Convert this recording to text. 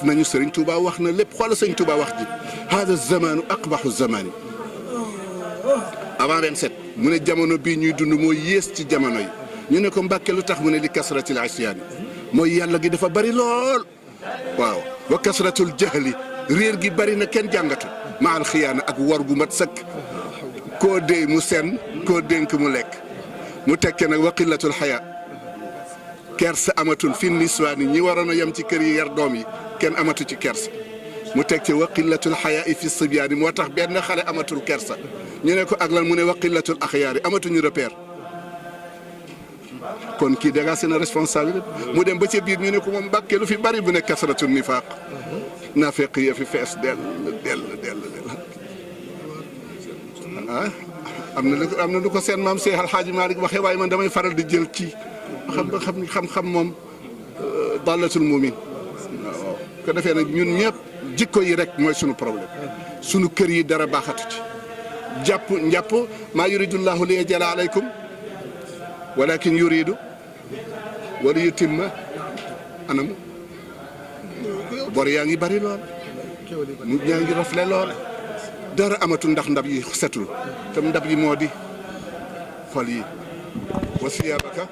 nañu Sëriñ Tuuba wax na lépp xoolal Sëriñ Tuuba wax ji hada zamanu aqbahu zamani avant 27 mu ne jamono bii ñuy dund moo yées ci jamono yi ñu ne ko Mbàkke lu tax mu ne li kasratil asyaani mooy yàlla gi dafa bari lool waaw wa kasratul jahli réer gi bari na kenn jàngatu maal xiyaana ak wor gu mat sëkk koo déy mu sen koo dénk mu lekk mu tekke nag wa qillatul xayaa kersa amatul fi niswaani ñi waroon a yem ci kër yi yar doom yi kenn amatu ci kersa mu teg ci wa qillatul xayaa fi sibyaani moo tax benn xale amatul kersa ñu ne ko ak lan mu ne wa qillatul axyaari amatuñu repère kon kii dégagé na responsabilité mu dem ba ca biir ñu ne ko moom Mbàkke lu fi bari bu ne kasratul nifaaq naafeq ya fi fees dell ah am na lu ko seen maam Seex Alxaaji Maalik waxee waaye man damay faral di jël kii xam moom dallatul muumin waaw ko defee nag ñun ñëpp jikko yi rek mooy sunu problème sunu kër yi dara baaxatu ci njàpp maa yuridullahu li yajala alaykum walakin yuridu wala yutimma anam bor yaa ngi bari lool nit ñaa ngi rafle lool dara amatul ndax ndab yi setul te ndab yi moo di xol yi wa siyaabaka